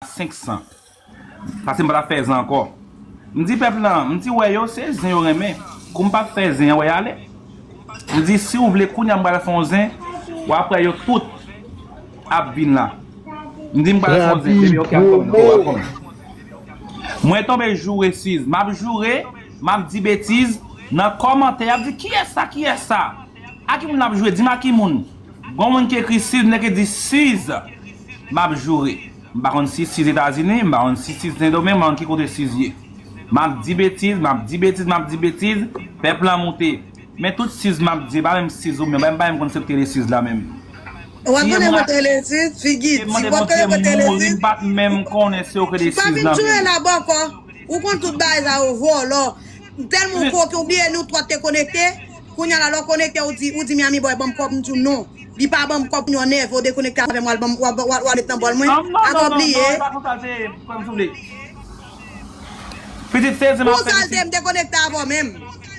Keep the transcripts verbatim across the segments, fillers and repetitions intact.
senk san. Paske m pa t ap fè zen ankò. M di pèp lan, m di wè yo, se zen yo renmen. Kou m pa t fè zen an, wè y ale. M di si w vle kounye a m pral fè yon zen, w ap wè yo tout ap vin la. M di m pral fè yon zen, bebe, ok, ap kòm, ok, ap kòm. Mwen tonbe joure Siz, m ap joure, m ap di betiz, nan kòmantè, y ap di kiyès sa, kiyès sa? A ki moun l ap joure? Di m a ki moun. Gon moun ki ekri Siz, nèg ki di Siz, m ap joure. M pa konn si Siz Etazini, m pa konn si Siz Sendomeng, m pa konn ki kote Siz ye. M ap di betiz, m ap di betiz, m ap di betiz, pèp lan moute. Men tout Siz m ap di, pa menm Siz ou menm, pa menm, pa menm konn se ou ki te rele Siz la menm. Ou pa konnen mwen te rele Siz, figi di, ou pa konnen mwen te rele Siz. M pa t menm konnen se ou ki te rele Siz la menm. Pa vin joure la bòkò. Ou konn tout bagay sa yo, vòlò. Tèlman ou koken, ou bliye nou twa te konekte. Kounye a la, lè w konekte, ou di, ou di Miami Boy, ban m kòb, m di w non. Li pa ban m kòb, kounye a w nève, w dekonekte avè m, w al ban m, w al, w al, w al met nan bòl mwen. Ak w bliye. Pitit, se zen m ap fè, pitit. Pou sa l te, m dekonekte avè w menm.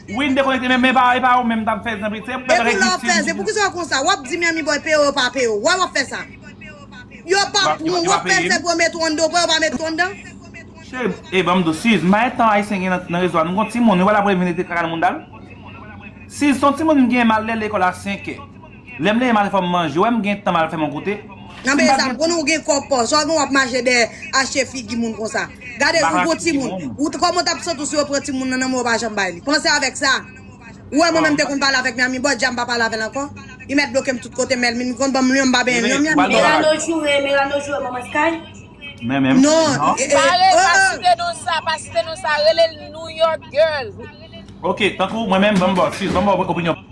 Wi, m dekonekte, men, men pa, e pa ou menm t ap fè zen, pitit. Se pou lè w fè zen, poukisa w konsa? W ap di Miami Boy peye w, yo pa peye w. Why w ap fè sa? Yo pa pou w, w ap fè zen pou yo mete w anndan, pou yo pa mete w anndan. Cheri, e ban m di w, Siz, m pa gen tan ayisyen gen nan, nan rezo a. Nou gon timoun, nou pa la pou vin rete kaka nan moun dal. Siz, se yon timoun m gen, m al lè lekòl a senkè. Lè m leve m ale fò m manje, w wè m gen tan m al fè m yon kote. Nan bezam, konnen w gen kòb pa w, sa w gen w ap mache dèyè achte figi moun konsa. Gade yon gwo timoun. Ou t-, kòman w t ap santi w si yo pran timoun nan nan men w, w pa janm bay li? Panse avèk sa. Ou wè mwen menm te konn pale avèk Miami Boy, di a m pa pale avè l ankò. Li mèt bloke m tout kote, men li konn ban m lyon, m pa benyen lyon Miami. Melano joure, Melano joure, manman Sky. Men menm. Non, non. E, e, pa re, pa site non sa, pa site non sa, rele l New York Girl. Ok, tankou mwen menm, ban m ba w, Siz, ban m ba w opinyon.